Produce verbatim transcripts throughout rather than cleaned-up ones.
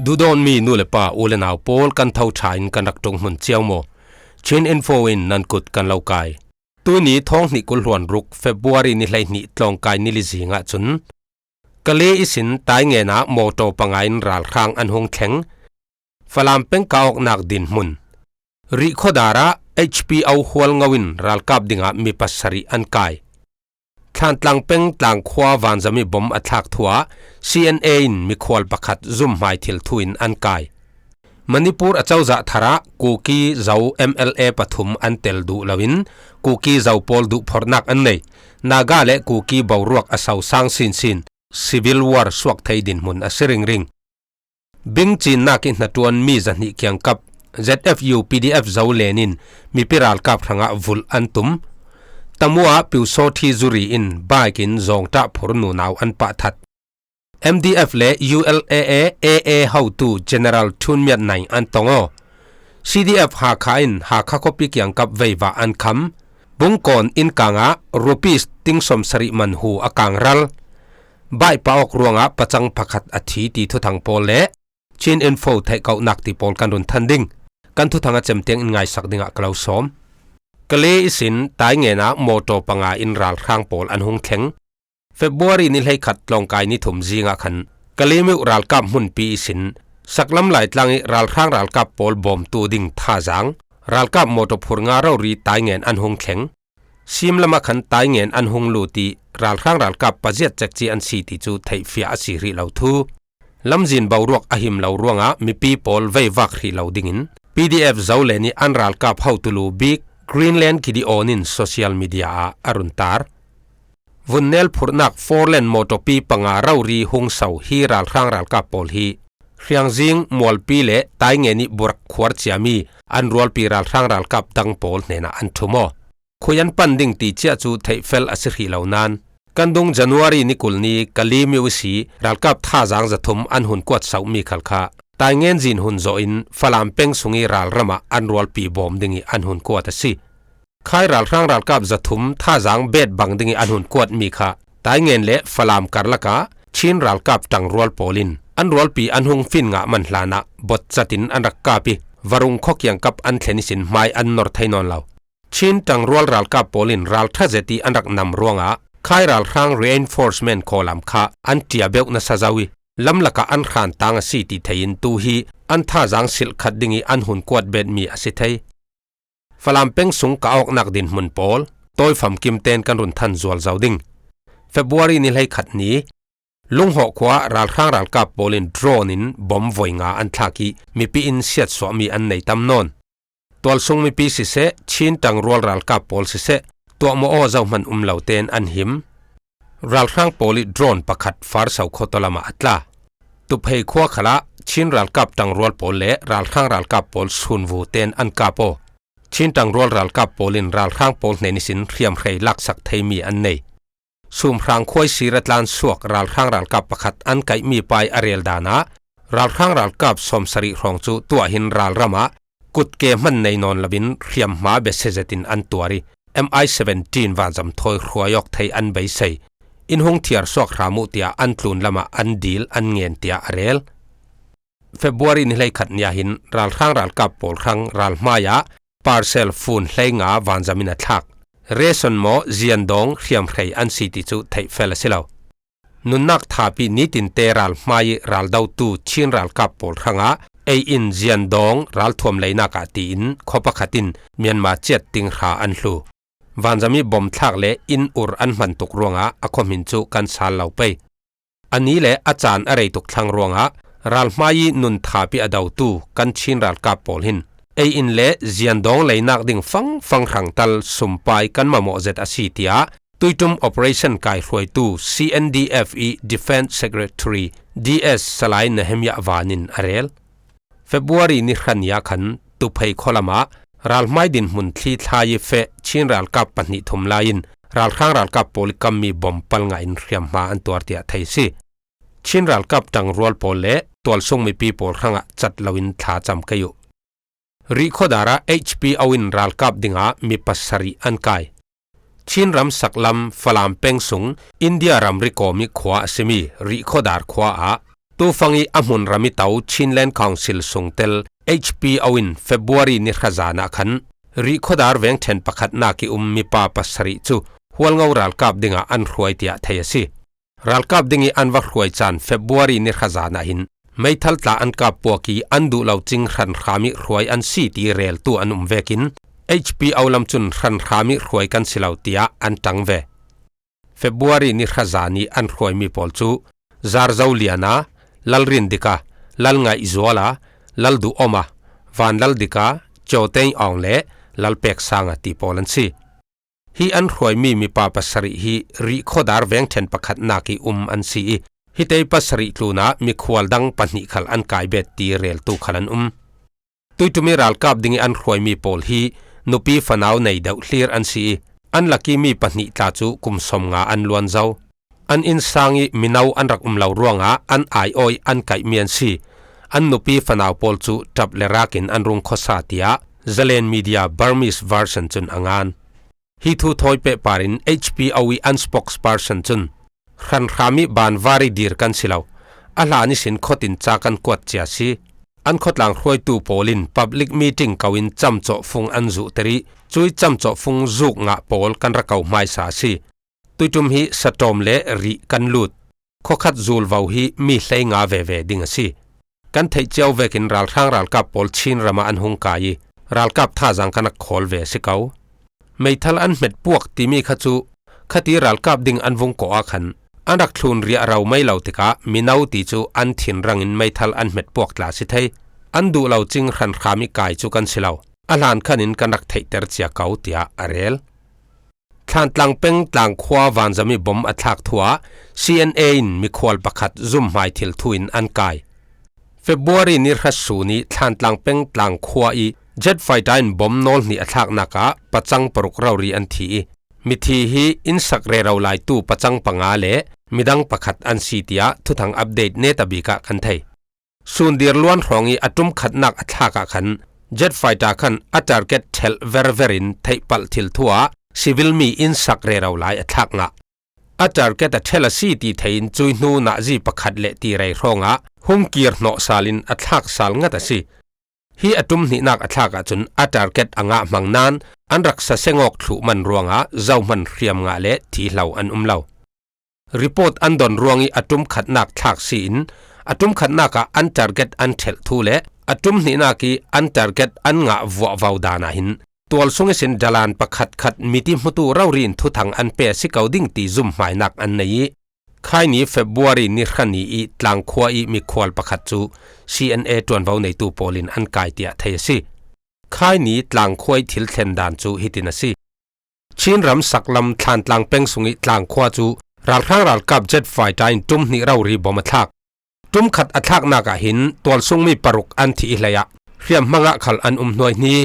Duhdawtmi nu le pa, u le nau pawl, kan tho ṭha in kan rak ṭung hmun ciau maw? Chin Info in nan kut kan lo kai. Tuini thawng hnih kul hluan ruk February ni hleihnih tlawngkai ni li zingah cun Kale ihsin Taingen ah mawtaw panga in ralhrang an hung thleng. Falam peng kah awknak dinhmun. Rihkhawdar ah H P O Hualngo in ralkap dingah mi pasarih an kai. Thlantlang peng Tlangkhua vanzami bom a thlak thu ah C N A in mikhual pakhat zumhmai thil thu in an kai. Manipur a cozah thar ah Kuki Zo M L A pathum an tel duh loin Kuki Zo pawl duhphorhnak an nei. Naga le Kuki boruak a sosang sinsin, civil war suak thei dinhmun a si ringring. Bing cinnak i hnaṭuan mi zahnih kiangkap Z F U P D F Zolen in mipi ralkap hrangah vulh an tum. Tamu ah Pyusawṭhi Zuri in bike in zawngṭah phur nunau an pah that. M D F le U L A A A A hotu General Thun Myat Naing an tong aw. C D F Hakha in Hakha khuapi kiangkap veivah an kham. Bungkawn innkang ah rupees ting sawmsarih man hu a kang ral. Baih pah awk ruangah pacang pakhat a thi ti thuthang pawl le Chin Info theihkohnak ti pawl kan run than ding. Kan thuthang a cem tiang in ngaisak dingah ka lo sawm. Kale ihsin Taingen ah mawtaw panga in ralhrang pawl an hung thleng. February ni hleikhat tlawngkai ni thum zingah khan Kale miuh ralkap hmunpi ihsin Saklam Laitlang ih ralhrang ralkap pawl bawmtu ding thazaang ralkap mawtaw phur nga rori Taingen an hung thleng. Sim lamah khan Taingen an hung lut ih ralhrang ralkap paziat cekci an si ti cu theihfiah a si hrih lo thu. Lamzin boruak a him lo ruangah mipi pawl veivak hrih lo dingin P D F Zolen ih an ralkap hotu lu bik Greenland Gideon in social media ah a run tar. Vunnel phurhnak four lane mawtawpi panga rori hung so hi ralhrang ralkap pawl hi Hriangzing, Mualpi le Taingen ih burak khuar ciami an rualpi ralhrang ralkap dang pawl hnenah an ṭhum aw. Khui an pan ding ti ciah cu theihfel a si hrih lo nain kan dung January ni kul ni Kale miuh ihsi ralkap thazaang zathum an hun kuat sauhmi khal kha Taingen zin hun zawh in Falam peng sung ih ralram ah an rualpi bawm ding ih an hun kuat a si. Khai ralhrang ralkap zathum thazaang bet bang ding ih an hun kuatmi kha Taingen le Falam karlak ah Chin ralkap ṭangrual pawl in an rualpi an hung fin ngah man hlanah botcat in an rak kap ih Varung khua kiangkap an thlen ihsin hmai an nor thei nawn lo. Chin ṭangrual ralkap pawl in ralṭha zet ih an rak nam ruangah khai ralhrang reinforcement khawlam kha an ṭia beuh nasa zo ih lamlak ah an hran tang a si ti thei in tu hi an thazaang silh khat ding ih an hun kuat betmi a si thei. Falam peng sung kah awknak dinhmun pawl tawi famkim tein kan run than zual zo ding. February ni hleikhat ni Lunghawh khua ah ralhrang ralkap pawl in drone in bom voi nga an thlak ih mipi in siatsuahmi an nei tam nawn. Tualsung mipi siseh, Chin ṭangrual ralkap pawl siseh, tuahmawh aw zohman um lo tein an him. Ralhrang pawl ih drone pakhat Farso khuataw lamah a tla. Tuphei khua khalah Chin ralkap ṭangrual pawl le ralhrang ralkap pawl sunvu tein an kap aw. Chin ṭangrual ralkap pawl in ralhrang pawl hnen ihsin hriamhrei laksak theimi an nei. Sumhrang khuai sir a tlan suak ralhrang ralkap pakhat an kaihmi pa ih a rel dan ah ralhrang ralkap sawmsarih hrawng cu tuah hin ralram ah kutke hman nei nawn loin hriamhma bia si zetin an tuar ih M I seventeen vanzam thawi hruai awk thei an beisei. In hung thiar suak hram uh tiah an tlun lamah an dil an ngen tiah a rel. February ni hleikhat ni ah hin ralhrang ralkap pawl hrang ralhmai ah parcel fun hleinga vanzam in a thlak. Ration maw ziandawng hriamhrei an si ti cu theihfel a si lo. Nunnak thapi nitinte ralhmai ih raldotu Chin ralkap pawl hrangah ei in ziandawng ralthuam leinak ah tiin khua pakhat in Myanmar ciat ting hra an hlu. Vanzam ih bom thlak le inn ur an hman tuk ruangah a khuahmin cu kan sal lo pei. A ni le a caan a rei tuk thlang ruangah ralhmai ih nun thapi a dotu kan Chin ralkap pawl hin ei in le ziandawng leinak ding fangfang hrangtal sumpai kan mamawh zet a si tiah Tuiṭum Operation kaihruaitu C N D F ih Defence Secretary D S Salai Nehemiah Van in a rel. February ni hra ni ah khan Tuphei khualam ah ralhmai dinhmun thli thlai ih feh Chin ralkap pahnih thum lai in ralhrang ralkap pawl ih kammi bom pal ngah in hriamhma an tuar tiah thei a si. Chin ralkap ṭangrual pawl le tualsung mipi pawl hrangah cat loin thlacam kei uh. Rihkhawdar ah H P O in ralkap dingah mi pasarih an kai. Chin ram saklam Falam peng sung India ramri kawm ih khua a simi Rihkhawdar khua ah Tufang ih a hmunram ih to Chinland Council sungtel H P O in February ni hra zan ah khan Rihkhawdar veng ṭhen pakhatnak ih um mipa pasarih cu Hualngo ralkap dingah an hruai tiah thei a si. Ralkap dingih an va hruai caan February ni hra zan ah hin meithal tla an kap puak ih an duh lo cing hranhram ih hruai an si ti reltu an um vekin H P O lam cun hranhram ih hruai kan si lo tiah an ṭang ve. February ni hra zan ih an hruaimi pawl cu Zarzo Liana, Lalrin Dika, Lalngaih Zuala, Lalduh Oma, Vanlal Dika, Cawtei Awng le Lalpek Sanga ti pawl an si. Hi an hruaimi mipa pasarih hi Rihkhawdar veng ṭhen pakhatnak ih um an si ih, hite pasarih tlunah mikhual dang pahnih khal an kai bet ti reltu khal an um. Tuiṭum ih ralkap dingih an hruaimi pawl hi nupi fanau nei deuh hlir an si ih, an lak ih mi pahnih tla cu kum sawmnga an luan zo. An innsang ih mino an rak um lo ruangah an aiawh ih an kaihmi an si. An nupi fanau pawl cu ṭap le rak in an rung khuasa, tiah Zalen Media Burmese version cun a ngan. Hi thu thawi pehpar in H P O ih an spokesperson cun, hranhram ih banvar ih dir kan si lo. A hlan ihsin khuatin ca kan kuat cia si. An khuatlang hruaitu pawl in public meeting ko in camcawhfung an zuhter ih, cuih camcawhfung zuk ngah pawl kan ra ko hmaisa a si. Tuiṭum hi saṭawm le rih kan lut. Khuakhat zulvo hi mi hleinga veve ding a si. Kan theih cio vekin ralhrang ralkap pawl Chin ram ah an hung kai ih, ralkap thazaang kan rak khawl ve a si ko. Meithal an hmet puak timi kha cu, khati ralkap ding an vung kawh ah khan, an rak thlun riah ro mai lo tikah mino ti cu an thinrang in meithal an hmet puak tla a si thei. An duh lo cing hranhram ih kai cu kan si lo. A hlan khan in kan rak theihter cia ko, tiah a rel. Thlantlang peng Tlangkhua vanzam ih bom a thlak thu ah C N A in mikhual pakhat zumhmai thil thu in an kai. February ni hra sun ih Thlantlang peng Tlangkhua ih jet fighter in bom nawl hnih a thlaknak ah pacang paruk rori an thi ih, mithi hi innsak rero laitu pacang panga le midang pakhat an si, tiah thuthang update netabik ah kan thei. Sun dir luan hrawng ih a ṭum khatnak a thlak ah khan jet fighter khan a target ṭhelh verver in theihpalh thil thu ah civil mi innsak rero lai a thlak ngah. A target a ṭhelh a si ti thei in cuih hnu nazi pakhat le ti rei hrawngah hung kir hnawh sal in a thlak sal ngat a si. Hi a ṭum hnihnak a thlak ahcun a target a ngah hmang nain an rak saseng awk thluh man ruangah zohman hriam ngah le thi hlo an um lo. Report an don ruangih a ṭum khatnak thlak si in a ṭum khatnak ah an target an ṭhelh thu le a ṭum hnihnak ih an target an ngah vuahvo dan ah hin tualsung ihsin dalan pakhatkhat miti hmutu rori in thuthang an pe a si ko ding ti zumhmainak an nei ih, khaini February ni hra ni ih Tlangkhua ih mikhual pakhat cu C N A ṭuanvo neitu pawl in an kai tiah thei a si. Khaini Tlangkhua ih thil thlen dan cu hitin a si. Chin ram saklam Thlantlang peng sungih Tlangkhua cu ralhrang ralkap jet fighter in ṭum hnih rori bom a thlak. Ṭum khat a thlaknak ah hin tualsungmi paruk an thi ih hleiah hriamhmang ah khal an um hnuaihni.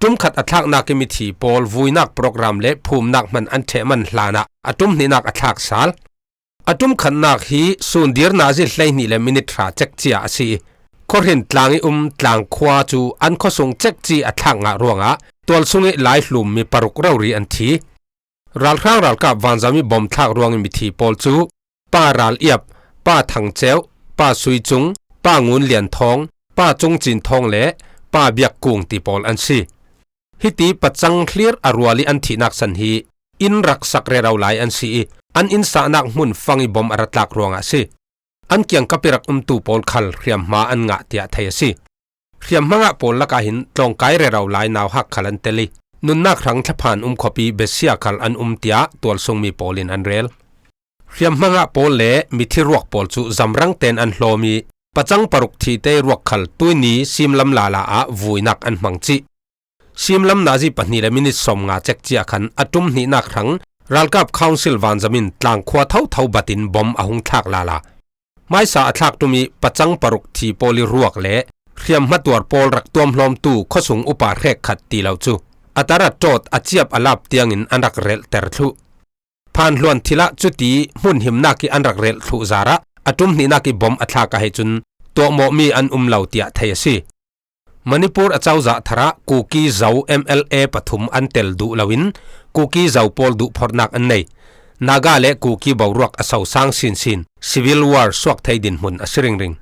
Ṭum khat a thlaknak ih mithi pawl vuinak program le phumnak hman an ṭheh man hlanah a ṭum hnihnak a thlak sal. A ṭum khatnak hi sun dir nazi hleihnih le minit hra cekci ah a si ih, khuahrin tlang ih um Tlangkhua cu an khuasung cekci a thlak ngah ruangah tualsung ih laihlummi paruk rori an thi. Ralhrang ralkap vanzam ih bom thlak ruangih mithi pawl cu Pa Ral Iap, Pa Thang Ceuh, Pa Sui Cung, Pa Ngun Lian Thawng, Pa Cung Cin Thawng le Pa Biak Kung ti pawl an si. Hiti pacang hlir a rual ih an thihnak san hi inn rak sak rero lai an si ih, an innsahnak hmun fang ih bom a ra tlak ruangah a si. An kiangkap ih rak umtu pawl khal hriamhma an ngah tiah thei a si. Hriamhma ngah pawl lakah hin tlawngkai rero lai nauhak khal an tel ih, nunnak hrang thlaphan um khawpi besia khal an um tiah tualsungmi pawl in an rel. Hriamhma ngah pawl le mithi ruak pawl cu zamrang tein an hlawm ih, pacang paruk thite ruak khal tuihni simlam lala ah vuinak an hmang cih. Simlam nazi pahnih le minit sawmnga cekci ah khan a ṭum hnihnak hrang ralkap council vanzam in Tlangkhua thotho bat in bom a hung thlak lala. Hmaisa a thlak ṭum ih pacang paruk thi pawl ih ruak le hriamhma tuar pawl rak tuamhlawmtu khuasung upa hrekkhat ti lo cu a tar a ṭawt a ciap a lap tiangin an rak relhter thluh. Phanhluan thil ah cuti hmun himnak ih an rak relh thluh zarah a ṭum hnihnak ih bom a thlak ah hi cun tuahmawhmi an um lo tiah thei a si. Manipur a cozah thar ah Kuki Zo M L A pathum an tel duh loin Kuki Zo pawl duhphorhnak an nei. Naga le Kuki boruak a sosang sinsin civil war suak thei dinhmun a si ringring.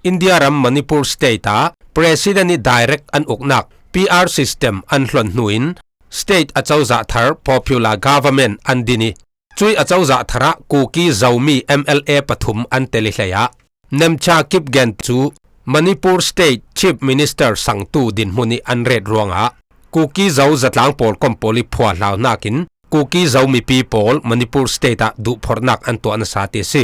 India ram Manipur state ah President ih direct an uknak P R system an hluan hnuin state acozah thar popular government an din ih, cui acozah thar ah Kuki Zomi M L A pathum an tel ih hleiah Nemcha Kipgen cu Manipur State Chief Minister sangtu dinhmun ih an ret ruangah Kuki Zo zatlang pawl kom pawl ih phuahlau hnakin Kuki Zo mipi pawl Manipur state ah duhphorhnak an tuah nasa ti a si.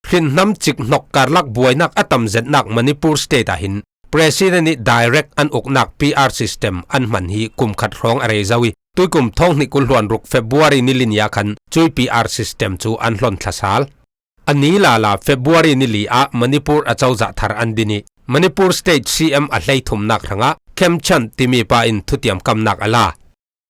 Hrinhnam cik hnok karlak buainak a tam zetnak Manipur state ah hin President ih direct an uknak P R system an hman hi kum khat hrawng a rei zo ih, tuikum thawng hnih kul hluan ruk February ni li nih ah khan cui P R system cu an hlon thlasal. A ni lala February ni li ah Manipur acozah thar an din ih, Manipur state C M a hleithumnak hrangah Khemchand timi pa in thutiam kamnak a la.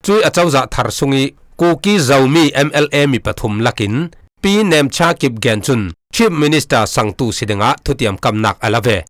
Cui acozah thar sungih Kuki Zomi M L A mi pathum lakin Pi Nemcha Kipgen cun Chief Minister sangtu si dingah thutiam kamnak a la ve.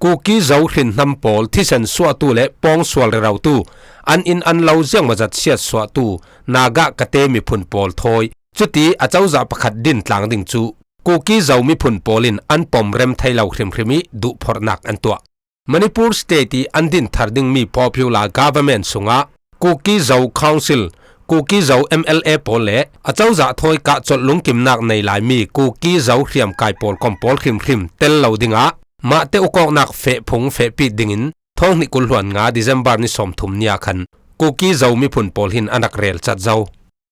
Kuki Zo hrinhnam pawl thisen suahtu le pawngsual rerautu, an inn an lo ziangmawzat siatsuahtu Naga kate miphun pawl thawi, cuti acozah pakhat din tlang ding cu Kuki Zo miphun pawl in an pomrem thei lo hrimhrim ih duhphorhnak an tuah. Manipur state ih an din thar dingmi popular government sungah Kuki Zo Council, Kuki Zo M L A pawl le acozah thawi kah colh lungkimnak nei laimi Kuki Zo hriamkai pawl kom pawl hrimhrim tel lo dingah mahte ukawknak fehphung fehpit dingin thawng hnih kul hluan nga December ni sawmthum ni ah khan Kuki Zo miphun pawl hin an rak rel cat zo.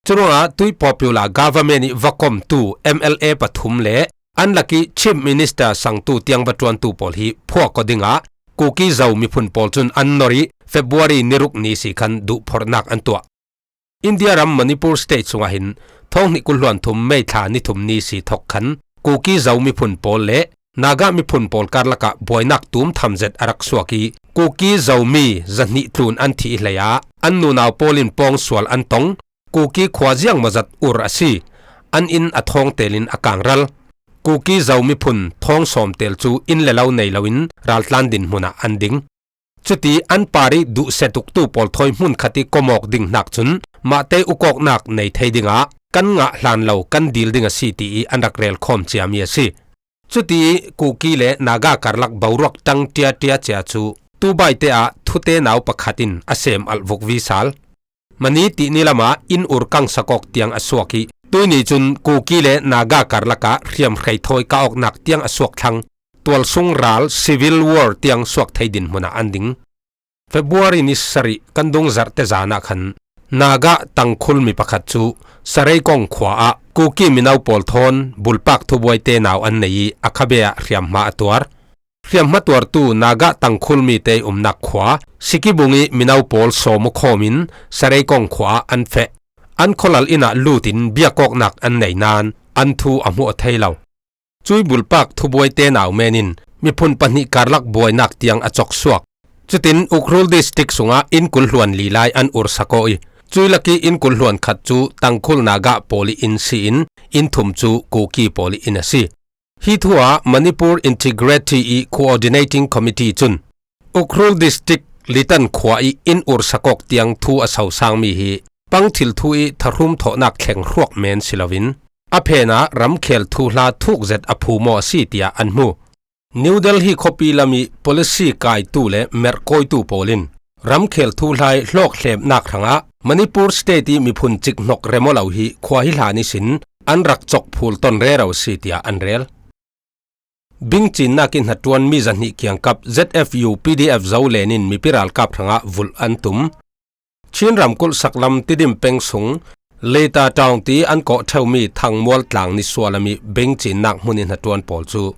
Curuangah tui popular government ih va komtu M L A pathum le an lakih Chief Minister sangtu tiang va ṭuantu pawl hi phuak aw dingah Kuki Zo miphun pawl cun an nor ih February ni ruk ni si khan duhphorhnak an tuah. India ram Manipur state sungah hin thawng hnih kul hluan thum May thla ni thum ni si thawk khan Kuki Zo miphun pawl le Naga miphun pawl karlakah buainak tum tham zet a rak suak ih Kuki Zomi zahnih tlun an thih ih hleiah an nunau pawl in pawngsual an tong. Kuki khua ziangmawzat ur a si. An inn a thawng telin a kangral. Kuki Zo miphun thawng sawm tel cu inn le lo nei loin raltlan dinhmun ah an ding. Cuti an parih duhset uktu pawl thawi hmun khat ih kom awk ding hnak cun mahte ukawknak nei thei dingah kan ngah hlan lo kan dil ding a si ti ih an rak rel khawm ciami a si. Cuti ih Kuki le Naga karlak boruak ṭang ṭiaṭia cia cu tubaite ah thute nau pakhat in a sem alh vukvi sal. Mani tihni lamah inn ur kang sakawk tiang a suak ih tuini cun Kuki le Naga karlakah hriamhrei thawi kah awknak tiang a suak thlang. Tualsung ral civil war tiang suak thei dinhmun ah an ding. February ni sarih kan dungzarhte zan ah khan Naga Tangkhul mi pakhat cu Sareikong khua ah Kuki mino pawl thawn bulpak thubuaite nau an nei ih a khabe ah hriamhma a tuar. Hriamhma tuartu Naga Tangkhul mite ih umnak khua Sikibung ih mino pawl sawm aw khawm in Sareikong khua ah an feh. An khualal inn ah lut in biakawknak an nei nain an thu a hmuh aw thei lo. Cui bulpak thubuaite nau men in miphun pahnih karlak buainak tiang a coksuak. Cutin Ukhrul District sungah inn kul hluan li lai an ursak aw ih, cui lakih inn kul hluan khat cu Tangkhul Naga pawl ih inn si in, inn thum cu Kuki pawl ih inn a si. Hi thu ah Manipur Integrity ih Coordinating Committee cun Ukhrul District Litan khua ih inn ursak awk tiang thu a sosangmi hi pangthil thu ih thahrum thawhnak thleng hruak men si loin a phenah ramkhel thuhla thuk zet a phum aw a si tiah an hmu. New Delhi khuapi lam ih policy kaitu le merhkawitu pawl in ramkhel thuhla ih hlawk hlemnak hrangah Manipur state ih miphun cik hnok rem aw lo hi khua hi hlan ihsin an rak cawk phul ton rero a si tiah an rel. Bingcinnak ih hnaṭuanmi zahnih kiangkap Z F U P D F Zolen in mipi ralkap hrangah vulh an tum. Chin ramkulh saklam Tidim peng sung Leta Town ti an kawh ṭheumi Thangmual tlang nisuahlam ih bingcinnak hmun ih hnaṭuan pawl cu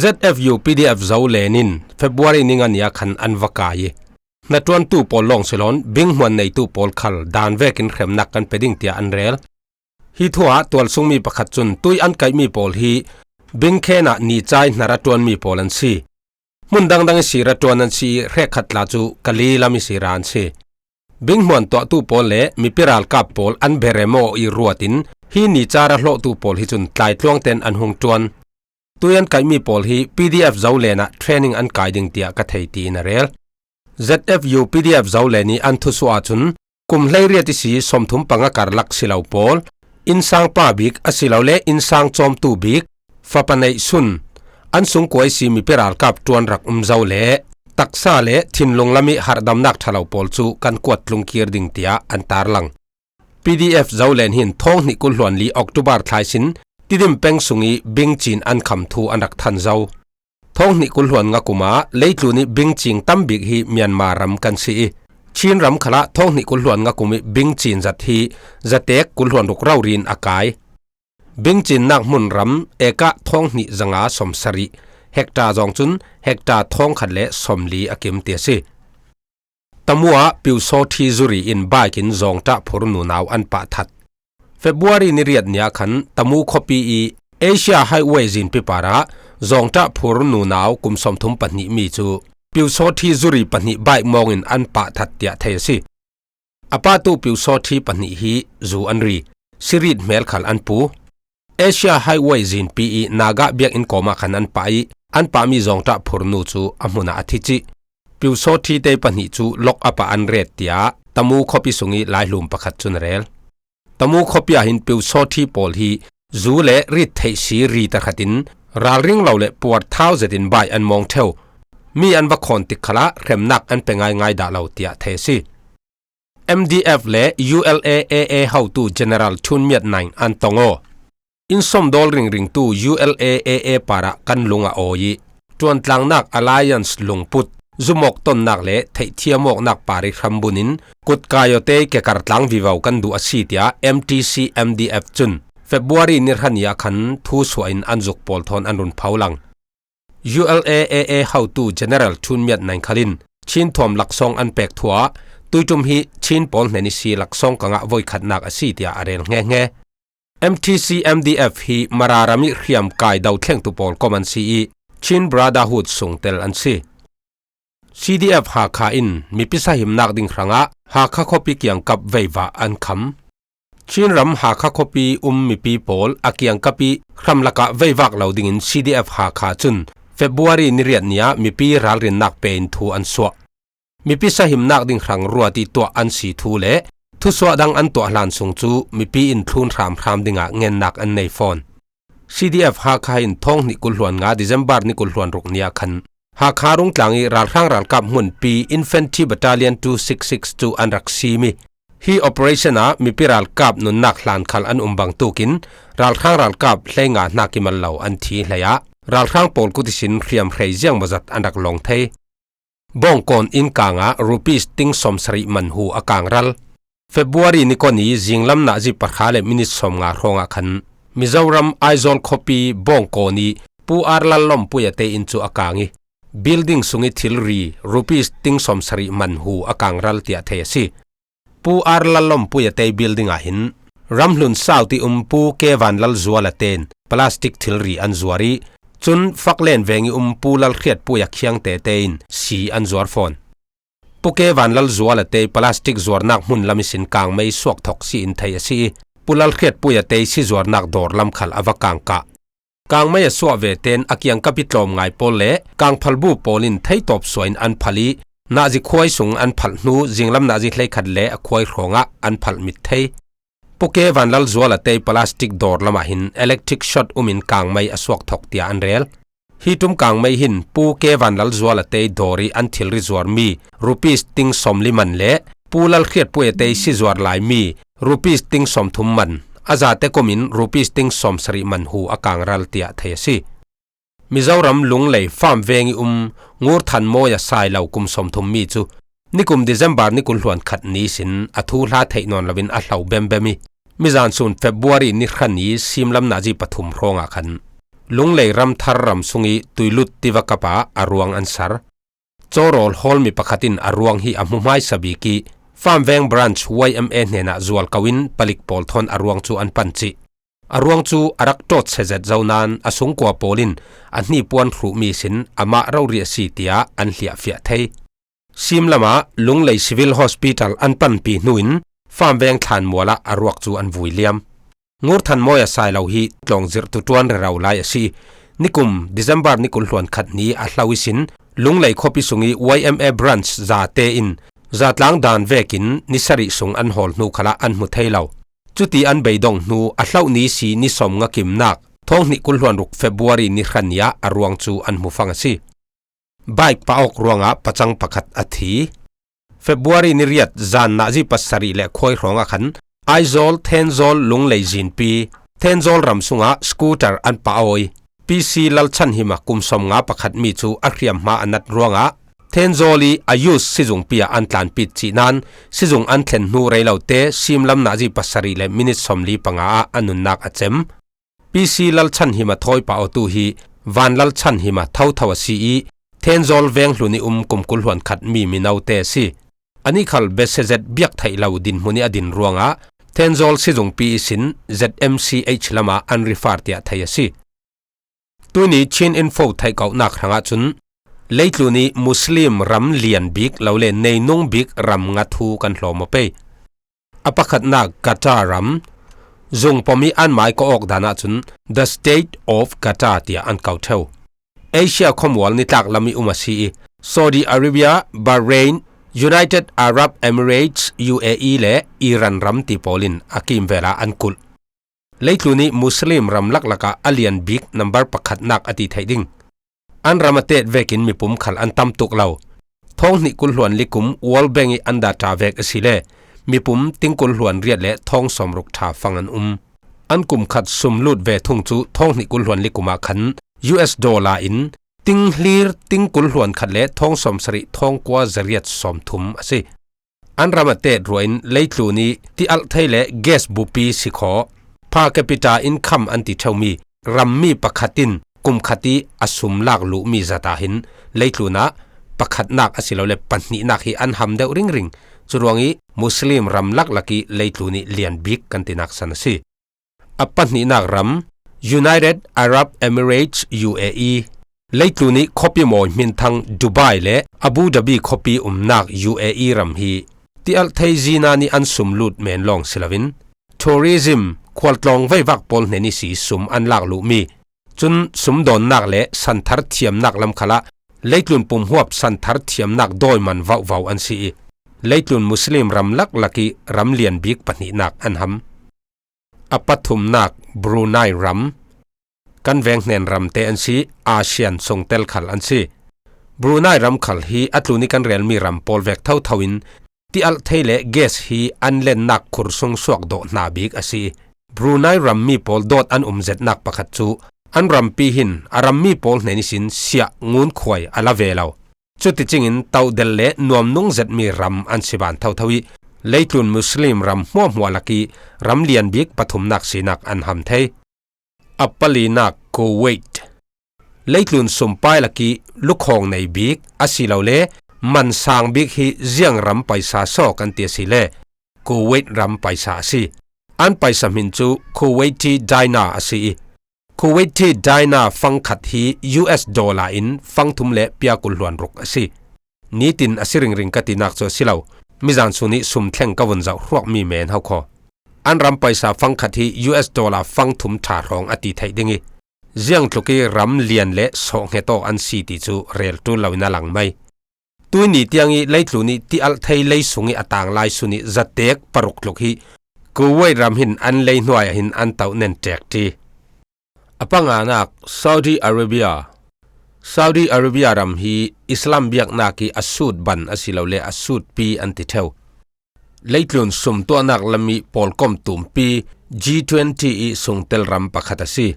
Z F U P D F Zolen in February ni nga ni ah khan an va kai ih, hnaṭuantu pawl lawng si loin binghmuan neitu pawl khal dan vekin hremnak kan pe ding tiah an rel. Hi thu ah tualsungmi pakhat cun tui an kaihmi pawl hi bingkhen ah nihcai hnar a ṭuanmi pawl an si. Hmun dangdang ihsi ra ṭuan an si ih hrekkhat tla cu Kali lam ihsi ra an si. Binghmuan tuahtu pawl le mipi ralkap pawl an berem aw ih ruat in hi nihcai ra hlawhtu pawl hi cun tlaitluang tein an hung ṭuan. Tui an kaihmi pawl hi P D F Zolen ah training an kai ding tiah ka thei tiin a rel. Z F U P D F Zolen ih an thusuah ahcun kum hleiriat ihsi sawmthum panga karlak si lo pawl, innsangpa bik a si lo le innsang cawmtu bik, fapa neih sun, an sungkuai si mipi ralkap ṭuan rak um zo le taksa le thinlung lam ih harhdamnak ṭha lo pawl cu kan kuat tlung kir ding tiah an tarlang. P D F Zoland hin thawng hnih kul hluan li October thla ihsin Tidim peng sung ih Bingcin an kham thu an rak than zo. Thawng hnih kul hluan nga kum ah leitlun ih Bingcing tam bik hi Myanmar ram kan si ih, Chin ram khalah thawng hnih kul hluan nga kum ih Bingcin zat hi zatek kul hluan ruk rori in a kai. Bingcin nak hmun ram ekah thawng hnih zanga sawmsarih, hekta zawng cun hekta thawng khat le sawmli a kim ti a si. Tamu ah Piusawthi Zuri in bike in zawngṭah phur nunau an pah that. February ni riat ni ah khan Tamu khuapi ih Asia Highway zinpi parah zawngṭah phur nunau kum sawmthum pahnih mi cu Piusawthi Zuri pahnih bike mawng in an pah that tiah thei a si. A pahtu Piusawthi pahnih hi zu an ri. Sirit hmel khal an pu. Asia Highway zinpi ih Naga biakinn kawmah khan an pah ih an pahmi zawngṭah phurnu cu a hmun ah a thi cih. Piusawthi te pahnih cu lok a pah an ret tiah Tamu khuapi sung ih laihlum pakhat cun a rel. Tamu khuapi ah hin Piusawthi pawl hi zu le rit theih si ri tahratin ralring lo le puar thau zetin bai an mawng ṭheu. Mi an va khawn tik khalah hremnak an pe ngaingai dah lo tiah thei a si. M D F le U L A A A hotu General Thun Miat Naing an tong aw. Inn sawmdawl ringringtu U L A A A parah kan lung a awi ih, ṭuantlangnak alliance lungput, zumawk tonnak le theihthiam awknak par ih hram bunin kutkai awte kekar tlang vivo kan duh a si tiah M T C M D F cun February ni hra ni ah khan thu suah in an zuk pawl thawn an run pho lang. U L A A A hotu General Thun Miat Naing khal in Chin thuam laksawng an pek thu ah tuiṭum hi Chin pawl hnen ihsi laksawng ka ngah voikhatnak a si tiah a rel hngehnge. M T C M D F hi Mara ram ih hriam kai dothlengtu pawl kom an si ih Chin Brotherhood sungtel an si. C D F Hakha in mipi sahimnak ding hrangah Hakha khuapi kiangkap veivah an kham. Chin ram Hakha khuapi um mipi pawl a kiangkap ih hramlakah veivak lo dingin C D F Hakha cun February ni riat ni ah mipi ralrinnak pe in thu an suah. Mipi sahimnak ding hrang ruat ih tuah an si thu le thusuah dang an tuah hlan sung cu mipi in thlun hramhram dingah ngennak an nei fawn. C D F Hakha in thawng hnih kul hluan nga December ni kul hluan ruk ni ah khan Hakha rungtlang ih ralhrang ralkap hmunpi Infantry Battalion two six six cu an rak sim ih, hi operation ah mipi ralkap nunnak hlan khal an um bangtuk in ralhrang ralkap hleinga hna kimal lo an thi hlei ah ralhrang pawl kut ihsin hriamhrei ziangmawzat an rak lawng thei. Bawngkawn innkang ah rupees ting sawmsarih manhu a kangral. February ni kua ni zinglam nazi pahra le minit sawmnga hrawngah khan Mizoram Aizawl khuapi Bawngkawn ih Pu Arlal Lawmpuia te inn cu a kang ih, building sung ih thilri rupees ting sawmsarih manhu a kangral tiah thei a si. Pu Arlal Lawmpuia te building ah hin ramhlun sau ti um Pu Kevan Lal Zuala tein plastic thilri an zuar ih, cun Faklen veng ih um Pu Lal Hriatpuia khiangte tein si an zuar fawn. Pu Kevan Lal Zuala te plastic zuarnak hmun lam ihsin kangmei suak thok si in thei a si ih, Pu Lal Hriatpuia te si zuarnak dawr lam khal a va kangkah. Kangmei a suah ve ten a kiangkap ih tlawm ngai pawl le kangphalbu pawl in theitawp suah in an phal ih, nazi khuai sung an phalh hnu zinglam nazi hleikhat le a khuai hrawngah an phalh mit thei. Pu Kevan Lal Zuala te plastic dawr lamah hin electric short um in kangmei a suak thok tiah an rel. Hi ṭum kangmei hin Pu Kevan Lal Zuala te dawr ih an thilri zuarmi rupees ting sawmli man le Pu Lal Hriatpuia te si zuar laimi rupees ting sawmthum man, a zate kom in rupees ting sawmsarih manhu a kangral tiah thei a si. Mizoram Lunglei Farm veng ih um Ngurthan Mawi a sai lo kum sawmthum mi cu nikum December ni kul hluan khat ni sin a thuhla theih nawn loin a hlo bembem ih, mizan sun February ni hra ni simlam nazi pathum hrawngah khan Lunglei ramthar ram sung ih tuilut tiva kap ah a ruang an sar. Cawrawl hawlmi pakhat in a ruang hi a hmu hmaisa bik ih, Farm veng branch Y M A hnenah zual ko in palik pawl thawn a ruang cu an pan cih. A ruang cu a rak ṭawt sezet zo nain a sungkua pawl in a hnipuan hruhmi sin amah rori a si tiah an hliahfiah thei. Simlam ah Lunglei Civil Hospital an panpi hnu in Farm veng thlanmual ah a ruak cu an vui liam. Ngurthan Mawi a sai lo hi tlawng zirhtu ṭuan rero lai a si. Nikum December ni kul hluan khat ni a hlo ihsin Lunglei khuapi sung ih Y M A branch zate in zatlang dan vekin ni sarih sung an hawl hnu khalah an hmu thei lo. Cuti an beidong hnu a hlauh ni si ni sawmnga kimnak, thawng hnih kul hluan ruk February ni hra ni ah a ruang cu an hmu fang a si. Bike pa awk ruangah pacang pakhat a thi. February ni riat zan nazi pasarih le khuai hrawngah khan Aizawl Thenzawl Lunglei zinpi Thenzawl ram sungah scooter an pa awi. P C Lalchanhima kum sawmnga pakhat mi cu a hriamhma a nat ruangah Thenzawl i a youth sizungpi ah an tlanpit cih nain sizung an thlen hnu rei lote simlam nazi pasarih le minit sawmli panga ah a nunnak a cem. P C Lalchanhima thawipa awtu hi Van Lalchanhima thotho a si i Thenzawl venghlun i um kum kul hluan khat mi minote a si. Anih khal besezet biak theih lo dinhmun i a din ruangah Thenzawl sizungpi ihsin Z M C H lamah an refer tiah thei a si. Tuini Chin Info theihkauhnak hrangah cun leitlun i Muslim ram lian bik lo le neinung bik ram nga thu kan hlawm aw pei. A pakhatnak Qatar ram, zungpom i an mai ko awk dan ahcun The State of Qatar tiah an ko ṭheu. Asia khuamual nitlak lam i um a si i Saudi Arabia, Bahrain, United Arab Emirates, U A E le Iran ram ti pawl in a kimvel ah an kulh. Leitlun i Muslim ram laklak ah a lian bik nambar pakhatnak a ti theih ding. An ram a tet vekin mipum khal an tam tuk lo. Thawng hnih kul hluan li kum World Bank i an data vek a si le mipum ting kul hluan riat le thawng sawmruk ṭha fang an um. An kum khat sum lut ve thung cu thawng hnih kul hluan li kum ah khan U S dollar in ting hlir ting kul hluan khat le thawng sawmsarih thawng kua zariat sawmthum a si. An ram a tet ruah in leitlun i tialh thei le gas bupi si khaw, per capita income an ti ṭheumi rammi pakhat in kum khat i a sum lak luhmi zat ah hin leitlun ah pakhatnak a si lo le pahnihnak hi an ham deuh ringring. Curuang i Muslim ram laklak i leitlun i lian bik kan tinak san a si. A pahnihnak ram, United Arab Emirates, U A E. Leitlun i khuapi mawi hminthang Dubai le Abu Dhabi khuapi umnak U A E ram hi tialh thei zina nih an sum lut men lawng si loin tourism, khualtlawng veivak pawl hnen i si sum an lak luhmi. Cun sumdawnnak le santhar thiamnak lam khalah leitlun pumhuap santhar thiamnak dawi man vauhvau an si i leitlun Muslim ram laklak i ram lian bik pahnihnak an ham. A pathumnak Brunei ram, kan venghnen ramte an si, ASEAN sungtel khal an si. Brunei ram khal hi a tlun i kan relmi ram pawl vek thotho in tialh thei le gas hi an lennak khursung suak dawh hna bik a si. Brunei rammi pawl dawt an um zetnak pakhat cu an rampi hin a rammi pawl hnen ihsin siah ngunkhuai a la ve lo. Cuticingin tohdel le nuamnung zetmi ram an si ban thotho i leitlun Muslim ram hmuahhmuah lak i ram lian bik pathumnak sinak an ham thei. A palinak Kuwait. Leitlun sumpai lak i lukhawng nei bik a si lo le man sang bik hi ziang ram paisa saw kan ti a si le Kuwait ram paisa a si. An paisa hmin cu Kuwaiti dinar a si i Kuwaiti dinar fang khat hi U S dollar in fang thum le pia kul hluan ruk a si. Nitin a si ringring ka tinak cu a si lo. Mizan sun i sum thleng ka vun zoh hruakmi men ho khaw. An ram paisa fang khat hi U S dollar fang thum ṭha hrawng a ti theih ding i ziang tluk i ram lian le sawhhnget aw an si ti cu rel ṭul loin a lang mai. Tuini tiang i leitlun i tialh thei lei sung i a tang lai sun i zatek paruk tluk hi Kuwait ram hin an lei hnuai ah hin an toh nen ṭek ṭi. A panganak Saudi Arabia. Saudi Arabia ram hi Islam biaknak i a sut ban a si lo le a sutpi an ti ṭheu. Leitlun sumtuahnak lam i pawlkom tumpi G twenty i sungtel ram pakhat a si.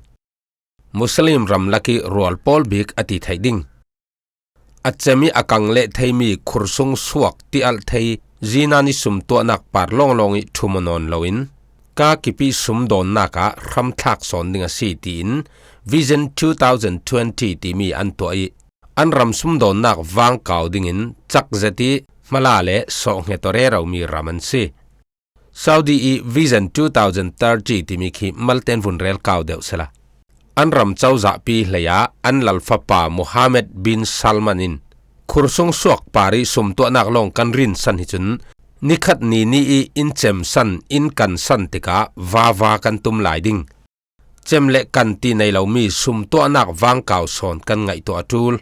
Muslim ram lak i rual pawl bik a ti theih ding. A cem i a kang leh theimi khursung suak tialh thei zinan i sumtuahnak par lawnglawng i ṭhum aw nawn loin ka kip i sumdawnnak ah hramthlak sawn ding a si, tiin Vision two thousand twenty timi an tuah i an ram sumdawnnak vangkau dingin cak zet i hmala le sawhhnget aw reromi ram an si. Saudi i Vision two thousand thirty timi khi malten vun rel kau deuh sela. An ram cozahpi hleiah an lalfapa Mohammed bin Salman in khursung suak par i sumtuahnak lawng kan rinsan hi cun nikhat ni ni i in cemsan in kansan tikah vava kan tum lai ding. Cem le kan ti nei lomi sumtuahnak vangkau sawn kan ngaihtuah a ṭul.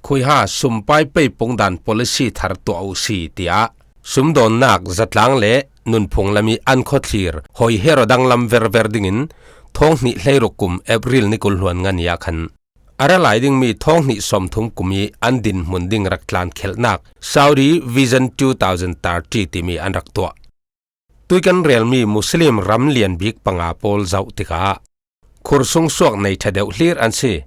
Khuiha sumpai pei pungdan policy thar tuah uh si, tiah sumdawnnak zatlang le nunphung lam i an khuathlir Hoi Hero danglam verver dingin thawng hnih hleiruk kum April ni kul hluan nga ni ah khan a ra lai ding mi thawng hnih sawmthum kum i an dinhmun ding rak tlan khelhnak Saudi Vision two thousand thirty timi an rak tuah. Tui kan relmi Muslim ram lian bik panga pawl zoh tikah khursung suak nei ṭha deuh hlir an si.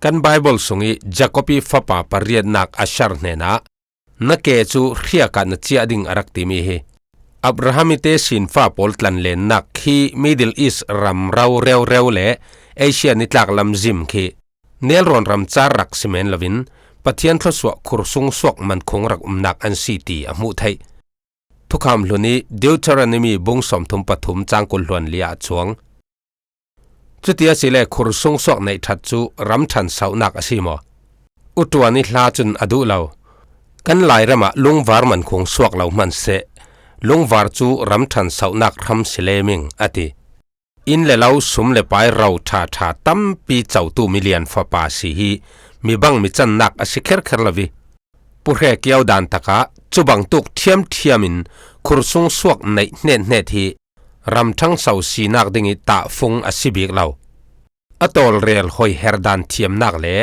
Kan Bible sung i Jacob i fapa pariatnak Asher hnenah, "Na ke cu hriak ah na ciah ding," a rak timi hi Abraham i tesinfa pawl tlanlennak khi Middle East ram rau reureu le Asia nitlak lam zim khi nelrawn ram car rak si men loin Pathian thluasuah khursung suak mankhung rak umnak an si ti a hmuh theih. Thukham hlun i Deuteronomy bung sawmthum pathum cang kul hluan li ah a cuang. Cuti asile khursung suak neih ṭhat cu ram ṭhan sauhnak a si maw? Uṭuan i hla cun a duh lo. Kan Lairam ah lungvar mankhung suak lo hman seh, lungvar cu ram ṭhan sauhnak hram si leming, a ti. Inn le lo, sum le pai ro ṭha ṭha tampi cotu milian fapa si hi mi bang mi cannak a si kherkher lo i, puhre kiau dan takah cubang tuk ṭhiamṭhiam in khursung suak neih hnethnet hi ram ṭhangso sinak ding i tahfung a si bik lo. A tawlrel Hoi Her dan thiamnak le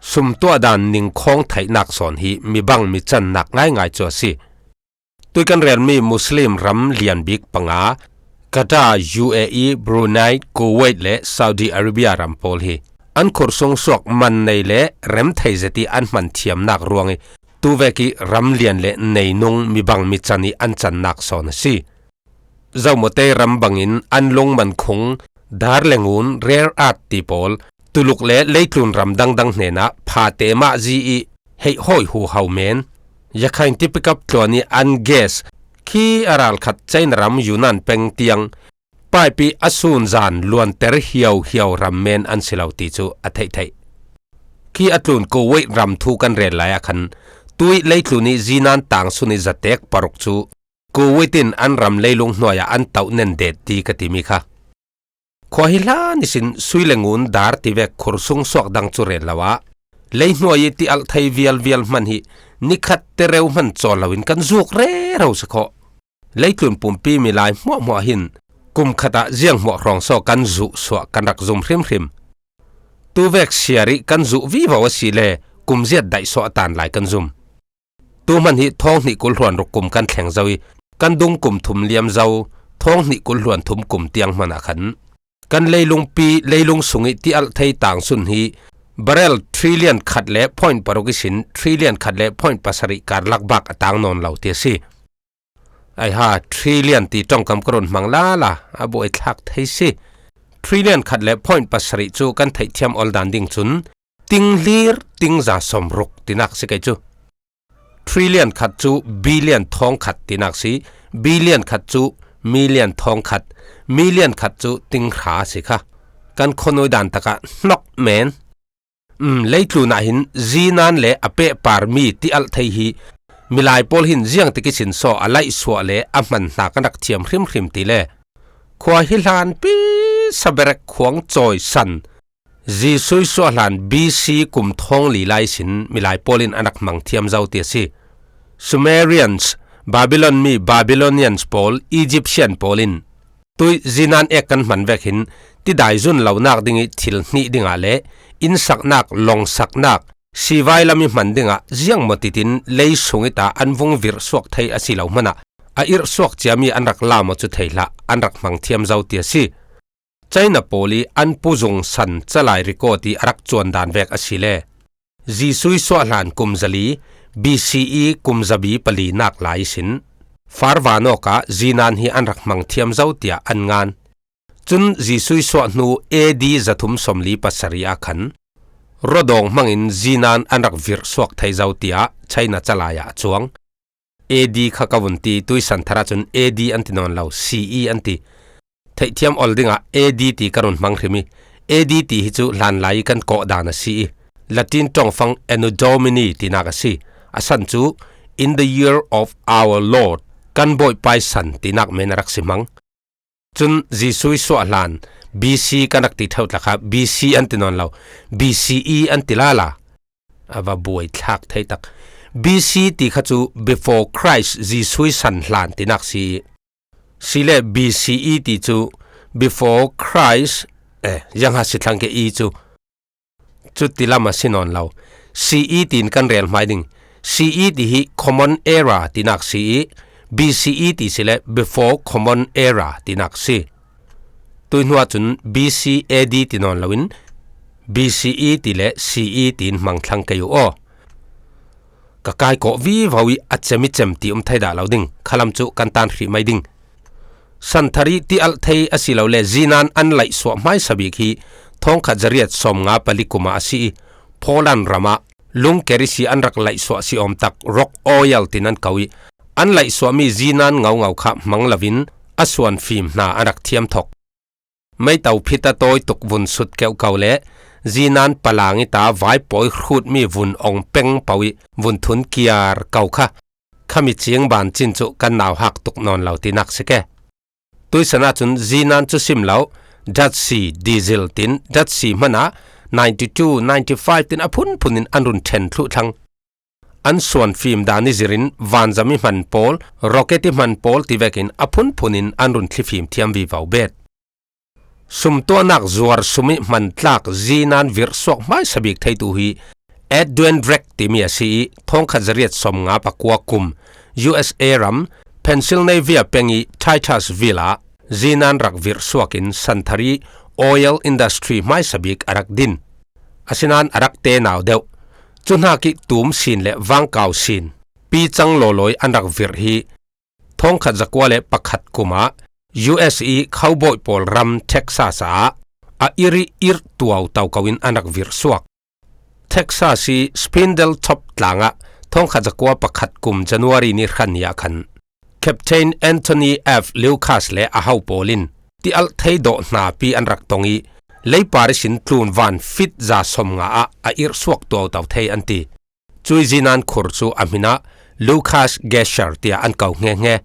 sumtuah dan ningkhawng theihnak sawn hi mi bang mi cannak ngaingai cu a si. Tui kan relmi Muslim ram lian bik panga, Qatar, U A E, Brunei, Kuwait le Saudi Arabia ram pawl hi an khursung suak man nei le rem thei zet i an hman thiamnak ruang i, tuvek i ram lian le neinung mi bang mi can i an cannak sawn a si. Zomawte ram bangin an lungman khung, dar le ngun, rare earth ti pawl, Tuluk le leitlun ram dangdang hnenah phate mah zi i heihhawi huhau men, Yakhain tipikap tluan i an gas khi a ralkhat China ram Yunnan peng tiang pipe i a sunzan luanter hiauhiau ram men an si lo ti cu a theih theih. Khi a tlun Kuwait ram thu kan rel lai ah khan tui leitlun i zinan tangsun i zatek paruk cu Kuwait in an ram leilung hnuai ah an tauh nen det ti ka timi kha. Khua hi hlan ihsin sui le ngun dar tivek khursung suak dang cu rel lo ah, leihnuai i tialh thei vialvial hman hi nikhat tereu hman cawl loin kan zuk rero si khawh. Leitlun pumpi milai hmuahhmuah hin kum khat ah ziang hmuah hrawng saw kan zuh suah kan rak zum hrimhrim. Tuvek siar i kan zuh vivo asile kum ziat daih suah a tan lai kan zum. Tu hman hi thawng hnih kul hluan ruk kum kan thleng zo i, kan dung kum thum liam zo, thawng hnih kul hluan thum kum tiang hman ah khan kan leilungpi, leilung sung i tialh thei tangsun hi barrel trillion khat le point paruk ihsin trillion khat le point pasarih karlak bak a tang nawn lo ti a si. Aiha, trillion ti ṭongkam ka run hmang lala, a buai thlak thei si. Trillion khat le point pasarih cu kan theihthiam ol dan ding cun ting hlir, ting za sawmruk tinak si kei cu. Trillion khat cu billion thawng khat tinak si, billion khat cu million thawng khat, million khat cu ting hra si kha. Kan khuanui dan takah hnok men. Um, leitlun ah hin zinan le a pehpar mi tialh thei hi milai pawl hin ziangtik ihsin saw a laihsuah le a hman hna kan rak thiam hrimhrim ti le khua hi hlan pi saberek khuang cawi san Jesuh suah hlan B C kum thawng li lai sin milai pawl in an rak hmang thiam zo ti a si. Sumerians, Babylon mi Babylonians pawl, Egyptian pawl in tui zinan ek kan hman vek hin tidai zun lonak ding i thil hnih dingah le innsaknak, longsaknak, sivai lam i hman dingah ziangmawtitin lei sung i ta an vung virh suak thei a si lo hmanah a irh suak ciami an rak lam aw cu thei hlah, an rak hmang thiam zo ti a si. China pawl i an puzung san calai rikawt i a rak cuan dan vek a si le Jesuh suah hlan kum zali, B C E kum zabi palinak lai sin farvanawk ah zinan hi an rak hmang thiam zo tiah an ngan. Cun Jesuh suah hnu A D zathum sawmli pasarih ah khan rawdawng hmangin zinan an rak virh suak thei zo tiah China calai ah a cuang. A D kha ka vun ti, tuisan thar ahcun A D an ti nawn lo, C E an ti. Theihthiam ol dingah A D ti ka run hmang hrim i, A D ti hi cu hlanlai i kan kawh dan a si i, Latin ṭongfang Anno Domini tinak a si. A san cu In the year of our Lord, kan Bawipa i san tinak men a rak si hmang. Cun Jesuh i suah hlan B C kan rak ti theuh tlak kha, B C an ti nawn lo, B C E an ti lala. A va buai thlak thei tak. B C ti kha cu Before Christ, Jesuh i san hlan tinak si i, C le B C E ti chu before Christ, eh, ziang ha si thlang ke e chu, chu ti lam a si nawn lo. C E tiin kan rel hmai ding. C E ti hi Common Era tinak si i, B C E ti si le before Common Era tinak si. Tui hnuah cun B C A D ti nawn loin B C E ti le C E tiin hmang thlang kei uh aw. Ka kai kawh vivo i a cem i cem ti um thei dah lo ding. Khalam cu kan tan hrih mai ding. Santhari ti alh thei asilole zinan an laihsuah hmaisa bik hi thawngkhat zariat sawmnga pali kumah a si i, Poland ramah lungker ihsi an rak laihsuah si awm tak rock oil tin an ko i, an laihsuahmi zinan ngaungau kha hmang lovin a suan fim hna an rak thiam thok. Meito phit a tawi tuk vun sut keuh ko le zinan palang i ta vaipawi hrutmi vun ong peng po i vun thun kiar ko kha khami cing ban cin cu kan nauhak tuk nawn lo tinak si ke. Tuisan ahcun zinan cu sim lo, datsi, diesel tin datsi hmanah ninety two, ninety five tin a phunphun in an run ṭhen thluh thlang. An suan fim dan i zirin vanzam i hman pawl, rocket i hman pawl ti vekin a phunphun in an run thli fim thiam vivo bet. Sumtuahnak zuar sum i hman tlak zinan virhsuak hmaisa bik theitu hi Edwin Drake timi a si i, thawngkhat zariat sawmnga pakua kum U S A ram Pennsylvania peng i Titusville ah zinan rak virhsuak in santhari oil industry hmaisa bik a rak din. Asinan a rak te nau deuh. Cu hnak i tum sin le vangkau sin picang lawlawi an rak virh hi thawngkhat zakua le pakhat kum ah U S i cowboy pawl ram Texas ah a ir i irh tuau tau ko in an rak virhsuak. Texas i Spindletop tlang ah thawngkhat zakua pakhat kum January ni hran ni ah khan Captain Anthony F. Lucas le a ho pawl in ti alh thei dawh hna pi an rak tong i, leipar ihsin tlun van fit za sawmnga ah a irhsuak tuau tau thei an ti. Cui zinan khur cu a hmin ah Lucas Gescher tiah an ko hngehnge.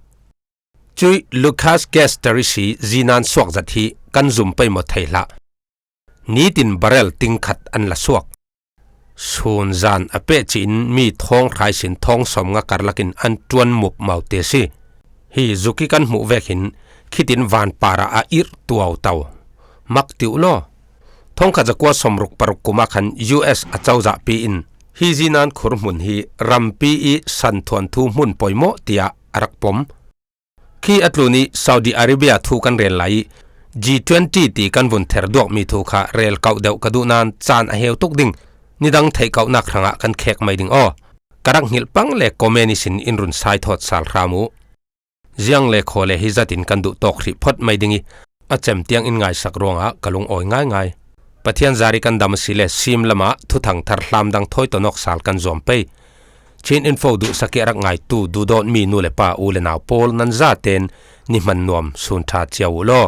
Cui Lucas Gescher ihsi zinan suak zat hi kan zum pei maw thei hlah. Nitin barrel ting khat an la suak. Sun zan a pehci in mi thawng hrai sin thawng sawmnga karlak in an ṭuan mup mau te si. Hi zuki kan hmuh vekin khitin vanpar ah a irh tuau tau. Mak ti uh law. Thawngkhat zakua sawmruk paruk kum ah khan U S a cozahpi in hi zinan khur hmun hi rampi i santhuan thu hmun pawimawh tiah a rak pom. Khi a tlun i Saudi Arabia thu kan rel lai i G twenty ti kan vun ther duakmi thu kha rel kauh deuh ka duh nain caan a heu tuk ding, nidang theih kauhnak hrangah kan khek mai ding aw. Ka rak hngilh pang le comment ihsin in run sai thawt sal hram uh. Ziang le khaw le hi zatin kan duh tawk hrih phot mai ding i, a cem tiang in ngaisak ruangah ka lungawi ngaingai. Pathian zari kan dam a si le sim lamah thuthang thar hlamdang thawi ton awk sal kan zuam pei. Chin Info duhsak i a rak ngaitu duhdawtmi nu le pa u le nau pawl nan zaten ni hman nuam sun ṭha cio uh law.